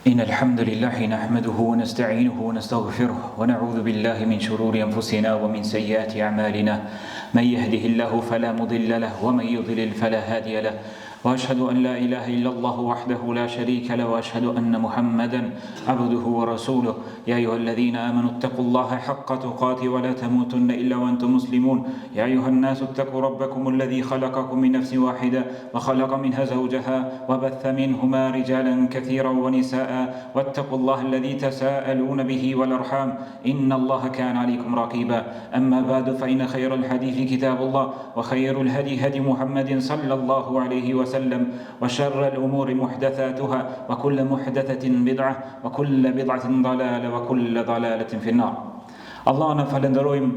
إن الحمد لله نحمده ونستعينه ونستغفره ونعوذ بالله من شرور أنفسنا ومن سيئات أعمالنا من يهده الله فلا مضل له ومن يضلل فلا هادي له وأشهد أن لا إله إلا الله وحده لا شريك له وأشهد أن محمدا عبده ورسوله يا أيها الذين آمنوا اتقوا الله حق تقاته ولا تموتن إلا وأنتم مسلمون يا أيها الناس اتقوا ربكم الذي خلقكم من نفس واحدة وخلق منها زوجها وبث منهما رجالا كثيرا ونساء واتقوا الله الذي تساءلون به والأرحام إن الله كان عليكم رقيبا أما بعد فإن خير الحديث كتاب الله وخير الهدي هدي محمد صلى الله عليه وسلم وشر الأمور محدثاتها وكل محدثة بدعة وكل بدعة ضلالة وكل ضلالة في النار Allahun e falënderojmë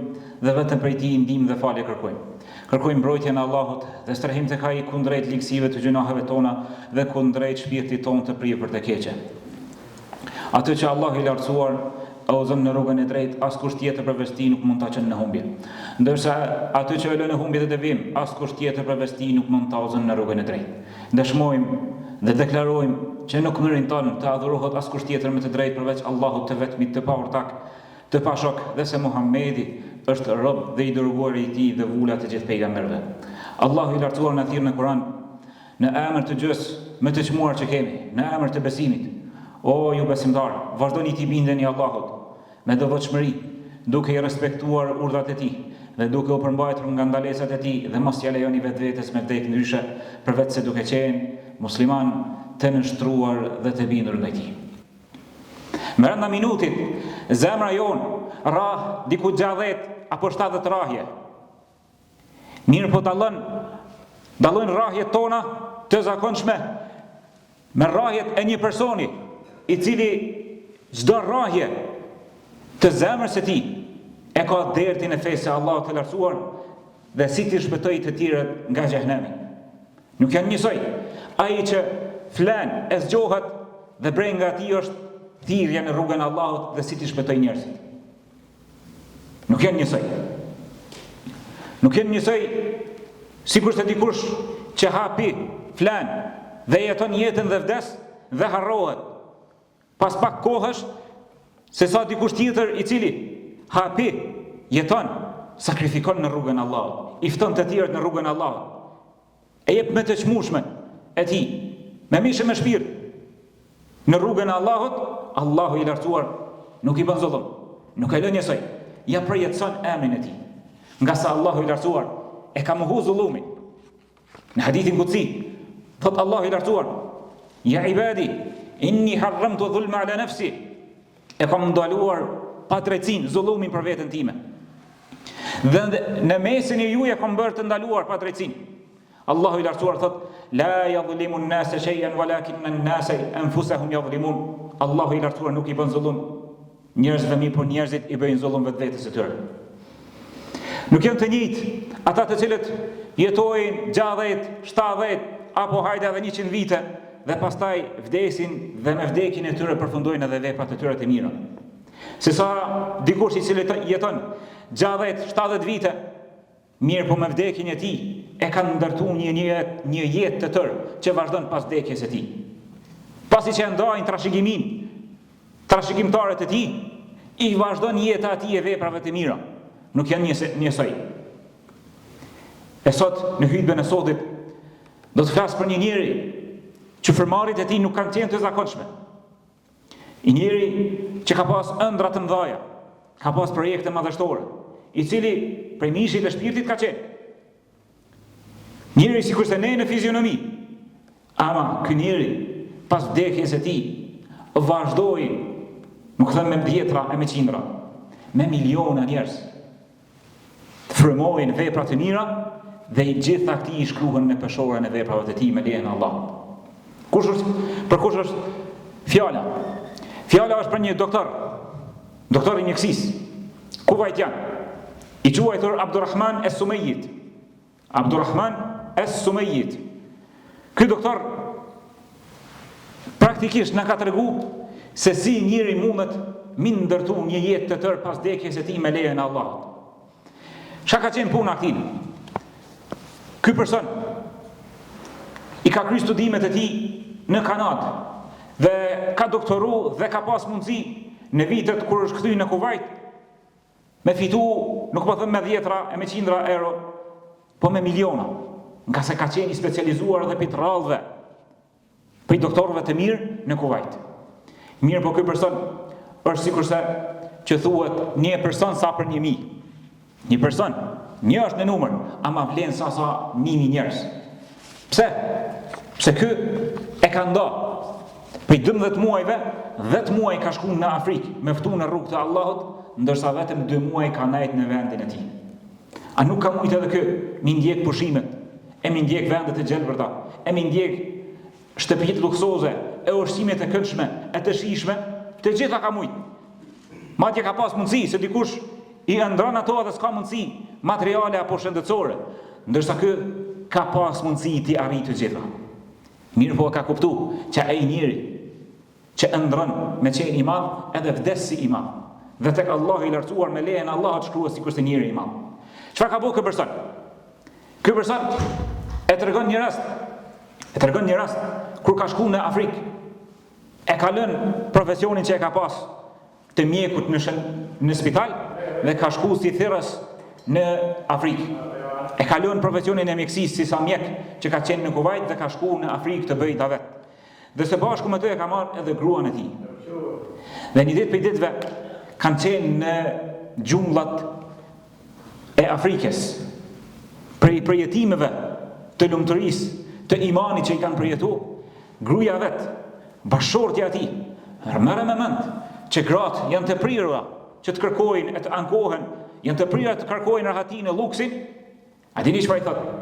dhe vetëm prej tij ndihmë dhe falje kërkojmë. Kërkojmë mbrojtjen e Allahut dhe strehim tek Ai kundrejt ligësive të gjynaheve tona dhe kundrejt shpirtit tonë të prirë për të keqe. Atë që Allahu i Lartësuar e udhëzon në rrugën e drejtë, askush tjetër përveç Tij nuk mund ta çon në humbje. Ndërsa atë që e lë në humbje dhe devijim, askush tjetër përveç Tij nuk mund ta udhëzon në rrugën e drejtë. Dëshmojmë dhe deklarojmë që nuk meriton të adhurohet askush tjetër me të drejtë përveç Allahut të vetmit të paortak, të pashok dhe se Muhammedi është rob dhe i dërguari i Tij dhe vula e të gjithë pejgamberëve. Allahu i Lartësuar na thirr në Kur'an Në emër të gjësë më të çmuar që kemi, në emër të besimit, o ju besimtarë, vazhdoni t'i bindeni Allahut me devotshmëri, duke i respektuar urdhrat e Tij dhe duke u përmbajtur nga ndalesat e Tij dhe mos ia lejoni vetvetes me vdekë ndryshe përveçse duke qenë muslimanë të nënshtruar dhe të bindur ndaj Tij. Brenda minutit, zemra jonë rrah diku 60 apo 70 rrahje. Mirëpo dallon, dallojnë rrahjet tona të zakonshme me rrahjet e një personi i cili çdo rrahje të zemrës së tij e ka dertin e fesë së Allahut të lartësuar dhe si t'i shpëtojë të tjerët nga xhehenemi. Nuk janë njësoj. Ai që flen e zgjohet dhe brenga e tij është thirrja në rrugën e Allahut dhe si t'i shpëtojë njerëzit. Nuk janë njësoj. Nuk janë njësoj sikurse dikush që ha pi, flen dhe jeton jetën dhe vdes dhe harrohet. Pas pak kohësh, se sa dikush tjetër i cili ha pi, jeton, sakrifikon në rrugën e Allahut, i fton të tjerët në rrugën e Allahut. E jep më të çmueshmen e tij, me mish e me shpirt, në rrugën e Allahut, Allahu i lartësuar nuk i bën zullum, nuk e lë njësoj, ja përjetëson emrin e tij. Ngase Allahu i lartësuar e ka mohu zullumin. Në hadithin kudsi, thot Allahu i lartësuar, ja ibadi, inni harramtu dhulma ala nafsi, E kam ndaluar padrejtësinë, zullumin për veten time. Dhe në mesin e juaj e kam bërë të ndaluar padrejtësinë. Allahu i lartësuar thot: La yadhlimu an-nasa shay'an walakinna an-nasa anfusahum yadhlimun. Allahu i lartësuar nuk i bën zullum njerëzve, mirëpo njerëzit i bëjnë zullum vetvetes së tyre. Nuk janë të njëjtë ata të cilët jetojnë 60, 70 apo hajde edhe 100 vite dhe pastaj vdesin dhe me vdekjen e tyre përfundojnë edhe veprat e tyre të mira. Se sa dikush i cili jeton 60, 70 vite, mirëpo me vdekjen e tij e kanë ndërtu një një një jetë të tërë që vazhdon pas vdekjes së tij. Pasi që e ndajnë trashëgiminë, trashëgimtarët e tij, i vazhdon jeta e tij e veprave të mira. Nuk janë njësoj. njësoj. E sot, në hytben e sotit, do të flas për një njeri që frymëmarrjet e tij nuk kanë qenë të zakonshme. Një njeri që ka pas ëndrra të mëdhaja, ka pas projekte madhështore, i cili prej mishit e shpirtit ka qenë. Njeri sikurse ne në fizionomi. Ama ky njeri pas vdekjes së tij vazhdoi, nuk them me dhjetra e me qindra, me miliona njerëz. Të frymojnë vepra të mira dhe i gjitha këtij i shkruhen në peshoren e veprave të tij me lejen e Allahut. Kush është për kush është fjala? Fjala është për një doktor, doktor i mjekësisë, kuvajtian, i quajtur Abdurrahman Es-Sumejit. Abdurrahman Es-Sumejit. Ky doktor praktikisht na ka tregu se si njeri mundet mi ndërtu një jetë të tërë pas vdekjes së tij me lejen e Allahut. Çka ka qenë puna e këtij? Ky person i ka kry studimet e tij në Kanadë. Dhe ka doktoru dhe ka pas mundësi në vitet kur është kthy në Kuvajt me fitu, nuk po them me dhjetra e me qindra euro, po me miliona, ngase ka qenë i specializuar dhe prej të rrallëve, prej doktorëve të mirë në Kuvajt. Mirëpo ky person është sikurse që thuhet një person sa për një mijë. Një person, një është në numër, ama vlen sa sa një mijë njerëz. Pse? Pse ky e ka nda prej 12 muajve, 10 muaj ka shku në Afrikë me ftu në rrugë të Allahut, ndërsa vetëm 2 muaj ka nejt në vendin e tij. A nuk ka mujtë edhe ky m'i ndjek pushimet, e m'i ndjek vendet e gjelbërta, e m'i ndjek shtëpitë luksoze, e ushqimet e këndshme, e të shijshme, të gjitha ka mujtë. Madje ka pas mundësi se dikush i ëndrron ato edhe s'ka mundësi materiale apo shëndetësore, ndërsa ky ka pas mundësi t'i arrijë të gjitha. Mirëpo e ka kuptu që ai njeri që ëndrron me qenë i madh edhe vdes si i madh. Dhe tek Allahu i lartësuar me lejen e Allahut shkruhet sikurse njeri i madh. Çfarë ka bo ky person? Ky person e tregon një rast, e tregon një rast kur ka shku në Afrikë. E ka lënë profesionin që e ka pas të mjekut në shën, në spital dhe ka shku si thirrës në Afrikë. E ka lënë profesionin e mjekësisë si sa mjek që ka qenë në Kuvajt dhe ka shku në Afrikë të bëjë davet. Dhe së bashku me të e ka marrë edhe gruan e tij. Dhe një ditë prej ditëve kanë qenë në xhungllat e Afrikës, prej përjetimeve të lumturisë, të imanit që i kanë përjetu, gruaja vet, bashkëshortja e tij, merre me mend që gratë janë të prirura që të kërkojnë e të ankohen, janë të prirura të kërkojnë rahatinë e luksin, a dini çfarë i thotë?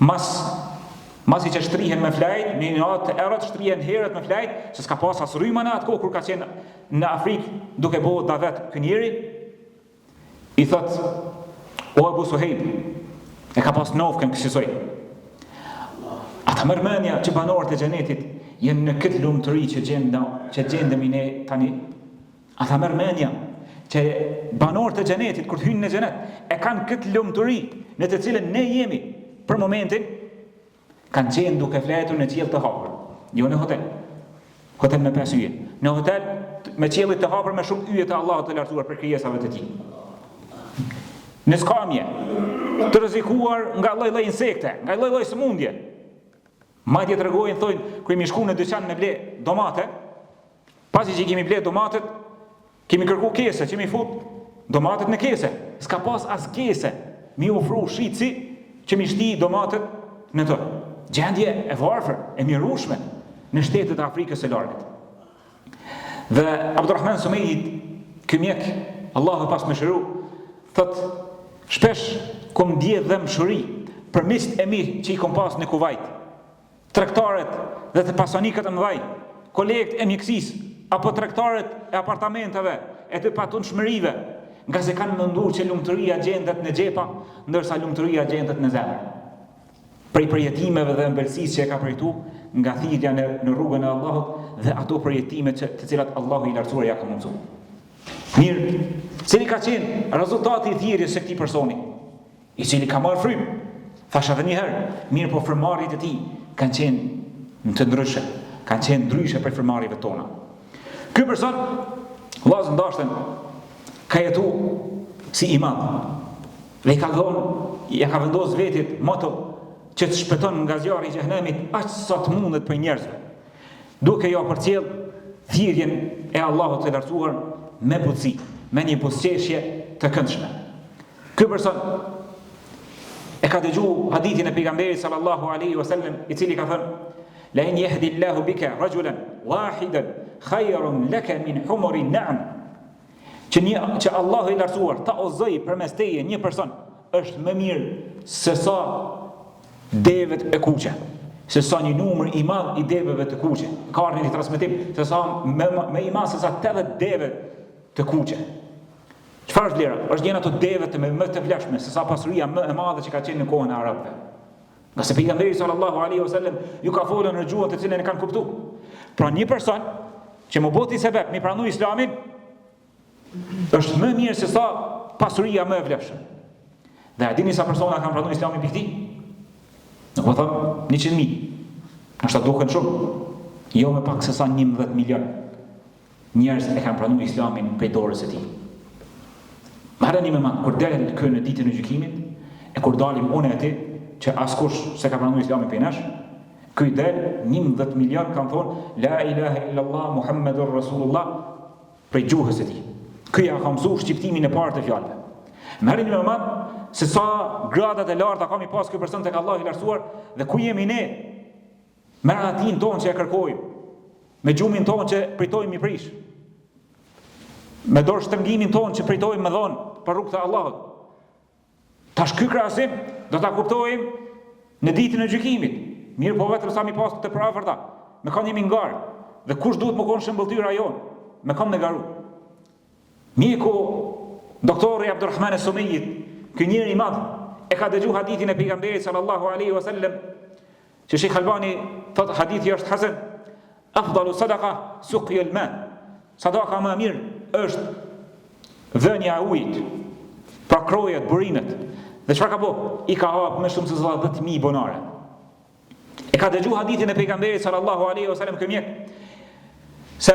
Mas Masi që shtrihen me flajt, në një natë të errët shtrihen herët me flajt, se s'ka pas as rryma në atë kohë kur ka qenë në Afrikë duke bo davet ky njeri, I thot, o Ebu Suhejb, e ka pas nofkën kësisoj. A ta merr menja që banorët e xhenetit janë në këtë lumturi që gjenda, që gjendemi ne tani? A ta merr menja që banorët e xhenetit kur të hyjnë në xhenet e kanë këtë lumturi në të cilën ne jemi për momentin? Kanë qenë duke fletur në qiell të hapur, jo në hotel. Hotel me pesë yje. Në hotel me qiell të hapur me shumë yje të Allahut të lartësuar prej krijesave të tij. Në skamje, të rrezikuar nga lloj-lloj insekte, nga lloj-lloj sëmundje. Madje tregojnë thonë, kur jemi shku në dyqan me ble domate, pasi që i kemi ble domatet, Kemi kërku kese, që mi fut domatet në kese. S'ka pas as kese, mi ofru shitësi që mi shti domatet në të. Gjendje e varfër, e mjerushme, në shtetet e Afrikës së largët. Dhe Abdurrahman Sumejt, ky mjek, Allahu e pastë mëshiru, thot, shpesh kom ndje dhembshuri për miqtë e mi që i kom pas në Kuvajt, Tregtarët dhe të pasanikët e mëdhaj, kolegët e mjekësisë apo tregtarët e apartamenteve e të patundshmërive, ngase kanë menduar që lumturia gjendet në xhepa, ndërsa lumturia gjendet në zemër. Prej përjetimeve dhe ëmbëlsisë që e ka përjetu nga thirrja në, në rrugën e Allahut dhe ato përjetime që, të cilat Allahu i lartësuar ja ka mundësu. Mirë, cili ka qenë rezultati i thirrjes së këtij personi? i cili ka marrë frymë, thashë edhe një herë, mirëpo frymëmarrjet e tij kanë qenë të ndryshe, kanë qenë ndryshe prej frymëmarrjeve tona. Ky person, vllazën t'dashtun, ka jetu si i madh, dhe i ka dhonë, ja ka vendos vetit moto që të shpëton nga zjarri i xhehenemit aq sa të mundet prej njerëzve. Duke ja përcjell thirrjen e Allahut të lartësuar me butësi, me një buzëqeshje të këndshme. Ky person e ka dëgju hadithin e pejgamberit sallallahu alaihi wasallam, i cili ka thënë: "La in yahdi Allahu bika rajulan wahidan khayrun laka min humuri na'am." Që një që Allahu i lartësuar ta udhëzojë përmes teje një person është më mirë se sa devet e kuqe, se sa një numër i madh i deveve të kuqe. Ka ardhur një transmetim se sa më më i madh se sa 80 deve të kuqe. Çfarë është vlera? Është një ato deve të më të vlefshme se sa pasuria më e madhe që ka qenë në kohën e arabëve. Ngase pejgamberi sallallahu alaihi wasallam ju ka folur në gjuhën të cilën e kanë kuptu. Pra një person që m'u bo ti sebep mi pranu islamin është më mirë se sa pasuria më e vlefshme. Dhe a dini sa persona kanë pranu islamin prej këtij? Nuk po them 100.000. Ndoshta duken shumë. Jo më pak se sa 11 milion njerëz e kanë pranu Islamin prej dorës së tij. Merreni me mend, kur del ky në ditën e gjykimit, e kur dalim unë e ti, që askush s'e ka pranu Islamin prej nesh, ky del 11 milion kanë thonë la ilaha illallah Muhammedur Rasulullah prej gjuhës së tij. Ky ja ka mësu shqiptimin e parë të fjalëve. Merreni me mend se sa gradat e larta ka mi pas ky person tek Allahu i lartësuar dhe ku jemi ne me rahatinë tonë që e kërkojmë, me gjumin tonë që pritojmë mi prish, me dorë shtrëngimin tonë që pritojmë me dhonë për rrugë të Allahut. Tash ky krahasim do ta kuptojmë në ditën e gjykimit. Mirëpo vetëm sa mi pas të përafërta, me kanë jemi n'garë, dhe kush duhet me konë shëmbëlltyra jonë, me kanë me garu. Mjeku, doktori Abdurrahman es-Sumejit, ky njeri i madh, e ka dëgju hadithin e pejgamberit sallallahu alaihi wasallam, që Shejh Albani thot hadithi është hasen, afdalu sadaka suqyul ma. Sadaka më e mirë është dhënia e ujit, pra krojet, burimet. Dhe çfarë ka bo? I ka hap më shumë se sa 10000 bonare. E ka dëgju hadithin e pejgamberit sallallahu alaihi wasallam ky mjek se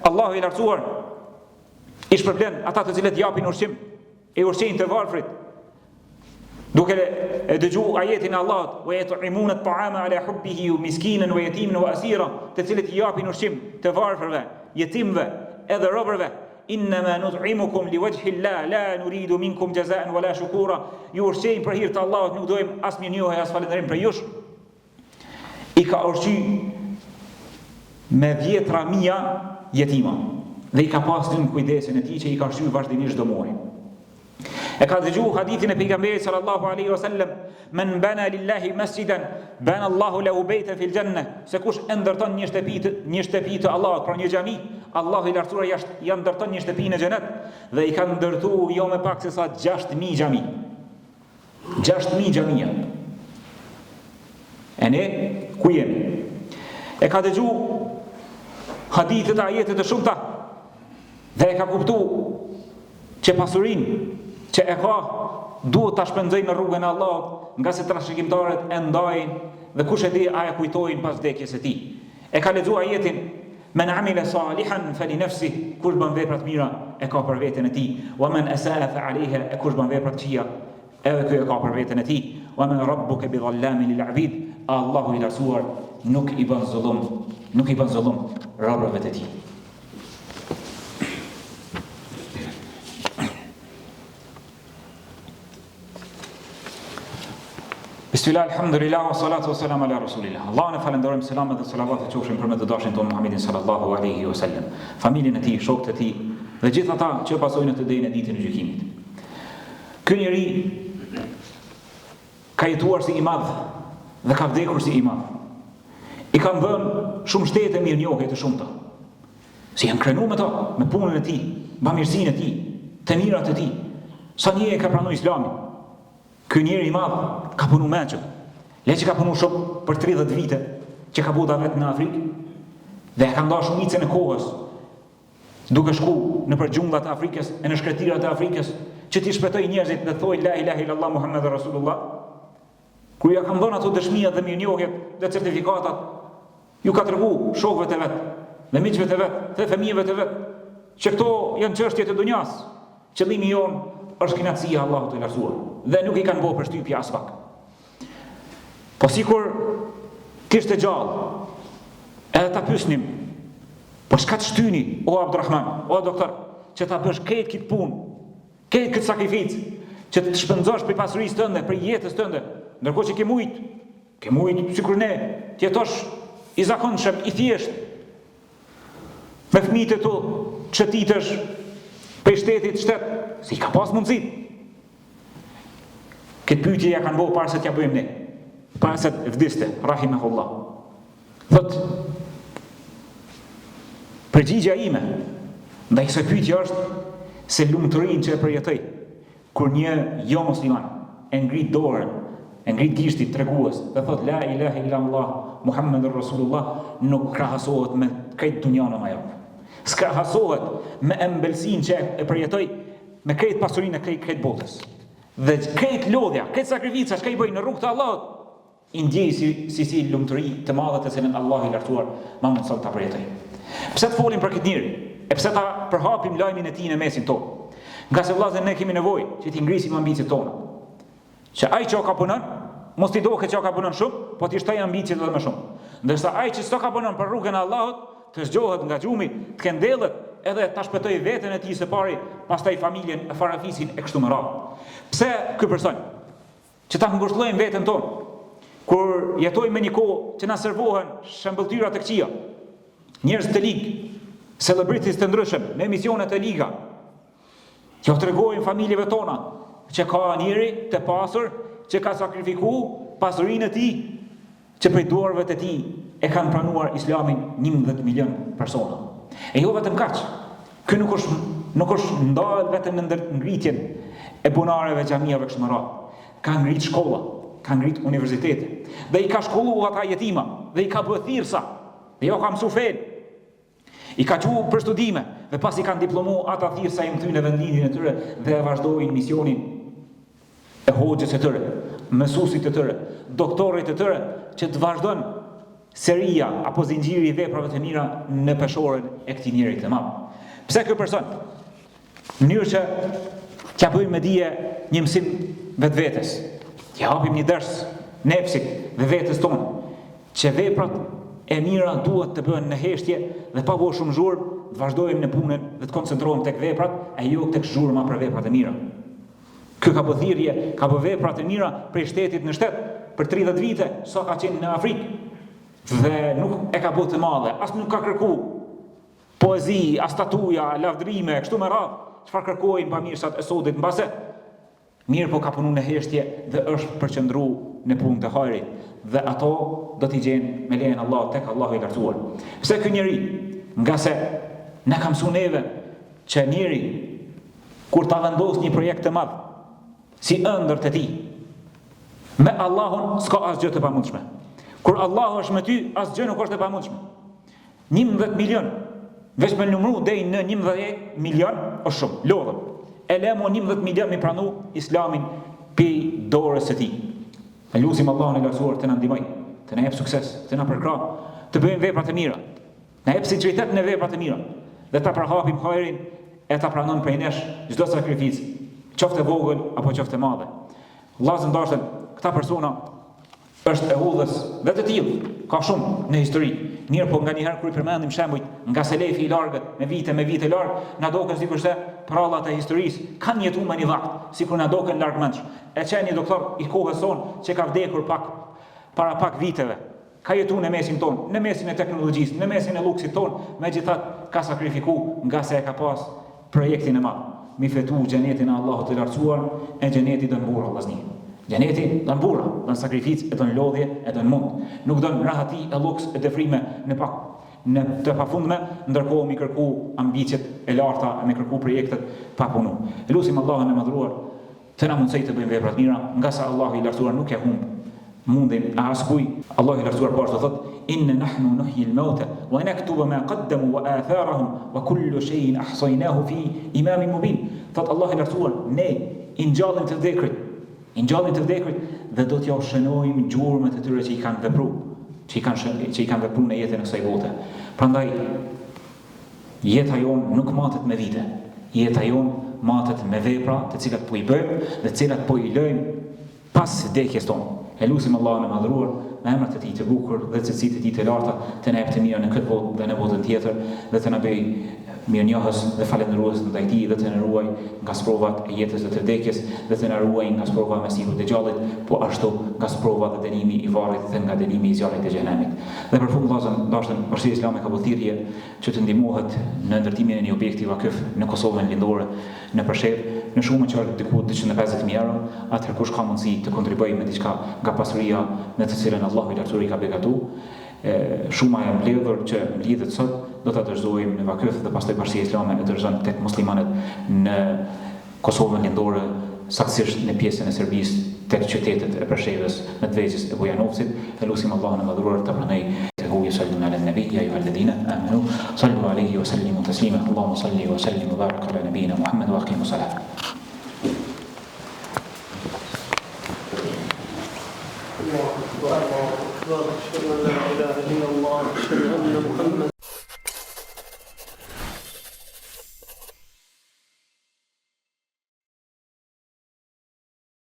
Allahu i lartësuar i shpërblen ata të cilët japin ushqim e ushqejnë të varfrit Duke e dëgju ajetin e Allahut, "Wa yut'imuna at-ta'ama ala hubbihi miskinan wa yatiman wa asira", të cilët i japin ushqim të varfërve, jetimëve, edhe robërve, "Innama nut'imukum li wajhi Allah, la nuridu minkum jazaan wala shukura", ju ushqejmë për hir të Allahut, nuk dojmë as mirënjohje as falënderim prej jush. I ka ushqy me dhjetra mija jetima dhe i ka pas nën kujdesin e tij që i ka ushqy vazhdimisht çdo muaj. E ka dëgju hadithin e pejgamberit sallallahu alaihi wasallam, "Men bana lillahi masjidan, bana Allahu lahu baytan fil janna." Se kush e ndërton një shtëpi të një shtëpi të Allahut, pra një xhami, Allahu i lartësuar ja ja ndërton një shtëpi në xhenet dhe i ka ndërtu jo më pak se sa 6000 xhami. 6000 xhamia. E ne ku jemi? E ka dëgju hadithet e ajetet e shumta dhe e ka kuptu që pasurinë që e ka duhet ta shpenzojë në rrugën e Allahut, ngase trashëgimtarët e ndajnë dhe kush e di a e kujtojnë pas vdekjes së tij. E ka lexu ajetin Men amila salihan fali nafsih, kush bën vepra të mira e ka për veten e tij, wa men asaa fa alejha, e kush bën vepra të këqija edhe ky e ka për veten e tij, wa ma rabbuka bi dhallamin lil abid, Allahu i lartësuar nuk i bën zullum, nuk i bën zullum robërve të tij. Bismillah, alhamdulillah, wa salatu wa salam ala rasulillah. Allahun e falënderojmë, selamet dhe salavatet qofshin për më të dashurin tonë Muhammedin sallallahu alaihi wa sallam, familjen e tij, shokët e tij dhe gjithë ata që pasojnë atë deri në ditën e gjykimit. Ky njeri ka jetuar si i madh dhe ka vdekur si i madh. I kanë dhënë shumë shtete mirënjohje të shumta. Se janë krenu me to, me punën e tij, bamirësinë e tij, të mirat e tij. Sa njeri e ka pranu islamin? Ky njeri i madh ka punu mençëm. Le që ka punu shumë për 30 vite që ka bo davet në Afrikë dhe e ka nda shumicën e kohës duke shku nëpër xhunglat e Afrikës e në shkretirat e Afrikës që t'i shpëtojë njerëzit dhe thojnë la ilaha illallah Muhammed Rasulullah. Kur ja kanë dhënë ato dëshmiat dhe mirënjohjet dhe certifikatat, ju ka tregu shokëve të vet dhe miqve të vet dhe fëmijëve të vet që këto janë çështje të dunjas. Qëllimi jonë është kënaqësia e Allahut të Lartësuar dhe nuk i kanë bërë përshtypje aspak. Po sikur t'ishte gjallë, edhe ta pyesnim, po çka të shtyni, o Abdurrahman, o doktor, që ta bësh krejt këtë punë, Krejt këtë sakrificë që të shpenzosh prej pasurisë tënde, prej jetës tënde, ndërkohë që ke mujt, ke mujt sikur ne, të jetosh i zakonshëm, i thjeshtë, me fëmijët e tu, të shëtitësh prej shtetit shtet, se i ka pas mundësitë. Këtë pyetje ja kanë bo para se t'ja bëjmë ne, para se të vdiste, rahimehullah. Thot, përgjigja ime ndaj kësaj pyetje është se lumturinë që e përjetoj kur një jo musliman e ngrit dorën, e ngrit gishtin tregues dhe thot la ilaha illa Allah Muhammedur Rasulullah nuk krahasohet me krejt dunjanë ma jap. S'krahasohet me ëmbëlsinë që e përjetoj me krejt pasurinë e krejt krejt botës. Dhe krejt lodhja, krejt sakrifica çka i bëj në rrugë të Allahut. I ndjej si si si lumturi të madhe të cilën Allahu i Lartësuar ma mundëson ta përjetoj. Pse të folim për këtë njeri? E pse ta përhapim lajmin e tij në mesin tonë? Ngase vëllazër ne kemi nevojë që t'i ngrisim ambiciet tona. Që ai që ka punon, mos t'i doket që ka punon shumë, po t'i shtojë ambiciet edhe më shumë. Ndërsa ai që s'ka ka punon për rrugën e Allahut, të zgjohet nga gjumi, të kendellet edhe ta shpëtojë veten e tij së pari, pastaj familjen e farefisin e kështu me radhë. Pse ky person? Që ta ngushëllojmë veten tonë, kur jetojmë në një kohë që na servohen shembëlltyra të këqija, njerëz të ligë, celebrities të ndryshëm, në emisione të liga, që tregojnë familjeve tona që ka njeri të pasur që ka sakrifiku pasurinë e tij që prej duarve të tij e kanë pranuar Islamin 11 milion persona. E jo vetëm kaq, ky nuk është nuk është ndalë vetëm në ngritjen e bunareve, xhamiave kështu me radhë. Ka ngrit shkolla, ka ngrit universitete dhe i ka shkollu ata jetima dhe i ka bë thirrsa dhe jau ka mësu fenë. I ka çu për studime dhe pasi kanë diplomu ata thirrsa janë kthy në vendlindjen e tyre dhe e vazhdojnë misionin e hoxhës së tyre, mësuesit të tyre, doktorit të tyre që të vazhdon seria apo zinxhiri i veprave të mira në peshoren e këtij njeri të madh. Pse ky person? Në mënyrë që t'ia bëjmë me dije një mësim vetvetes, t'ia japim një ders nefsit dhe vetes tonë, që veprat e mira duhet të bëhen në heshtje dhe pa bërë shumë zhurmë, të vazhdojmë në punën dhe të koncentrohem tek veprat, e jo tek zhurma për veprat e mira. Ky ka bë thirrje, ka bë vepra të mira prej shtetit në shtet për 30 vite, sa ka qenë në Afrikë. Dhe nuk e ka bë të madhe, as nuk ka kërku poezi, as statuja, lavdërime, kështu me radhë, çfarë kërkojnë bamirësat e sodit mbase. Mirëpo ka punu në heshtje dhe është përqendru në punë të hajrit dhe ato do t'i gjenë me lejen e Allahut tek Allahu i lartësuar. Pse ky njeri? Ngase na ka mësu neve që njeri kur ta vendos një projekt të madh si ëndërr të tij me Allahun s'ka asgjë të pamundshme. Kur Allahu është me ty, asgjë nuk është e pamundshme. 11 milion, veç me numru deri në 11 milion është shumë, lodhëm. E le mo 11 milion mi pranu islamin prej dorës së tij. E lusim Allahun e lartësuar të na ndihmoj, të na jep sukses, të na përkrah, të bëjmë vepra të mira. Na jep sinqeritet në vepra të mira dhe ta përhapim hajrin e ta pranon prej nesh çdo sakrificë, qoftë e vogël apo qoftë e madhe. Vëllazër të dashur, këta persona është e udhës dhe të tillë ka shumë në histori. Mirëpo nganjëherë kur i përmendim shembujt nga selefi i largët, me vite me vite larg, na doken sikurse prallat e historisë, kanë jetuar me një vakt, sikur na doken largmendsh. E qe një doktor i kohës sonë që ka vdekur pak para pak viteve, Ka jetu në mesin tonë, në mesin e teknologjisë, në mesin e luksit tonë, megjithatë ka sakrifiku ngase e ka pas projektin e madh, mi fitu xhenetin e Allahut të Lartësuar, e xheneti don burra vllazni. Xheneti don burra, don sakrificë e don lodhje e don mund. Nuk don rahati e luks e dëfrime në pa në të pafundme, ndërkohë mi kërku ambiciet e larta e mi kërku projektet pa punu. E lusim Allahun e Madhëruar Të na mundësojë të bëjmë vepra të mira, ngase Allahu i Lartësuar nuk e humb mundin e askujt. Allahu i Lartësuar po ashtu thotë, Inna nahnu nuhyi al-mauta wa naktubu ma qaddamu wa atharahum wa kullu shay'in ahsaynahu fi imamin mubin. Thotë Allahu i Lartësuar, ne i ngjallim të vdekurit, i ngjallim të vdekurit dhe do t'jau shënojmë gjurmët e tyre që i kanë vepru, që i kanë që i kanë vepru në jetën e kësaj bote. Prandaj Jeta jonë nuk matet me vite. Jeta jonë matet me vepra të cilat po i bëjmë dhe të cilat po i lëjmë pas vdekjes tonë. E lusim Allahun e Madhëruar me emrat e Tij të bukur dhe cilësitë e Tij të larta të na jep të mira në këtë botë dhe në botën tjetër dhe të na bëjë mirënjohës dhe falënderues ndaj Tij dhe të na ruajë nga sprovat e jetës dhe të vdekjes dhe të na ruajë nga sprova e Mesihut Dexhallit, po ashtu nga sprova dhe dënimi i varrit dhe nga dënimi i zjarrit të Xhehenemit. Dhe për fund vëllazër të dashur, Bashkësia Islame ka bërë thirrje që të ndihmohet në ndërtimin e një objekti vakëf në Kosovën Lindore, në Preshevë, në shumën që është diku 250.000 euro, atëherë kush ka mundësi të kontribuojë me diçka nga pasuria me të cilën Allahu i Lartësuar i ka begatu, e, shuma e mbledhur që mblidhet sot do ta dorëzojmë në vakëf dhe pastaj Bashkësia Islame e dorëzon tek muslimanët në Kosovën Lindore, saktësisht në pjesën e Serbisë, tek qytetet e Preshevës, Medvegjës e Bujanovcit, e lusim Allahun e Madhëruar ta pranojë Hu yusalluna ala nabi ya ayyuhalladhina amanu sallu alayhi wa sallimu taslima Allahumma salli wa sallim wa barik ala nabiyyina Muhammad wa aqimu salat. Allahu. Akbar, Allahu Akbar, Ashhadu an la ilaha illa Allah, Ashhadu anna Muhammad.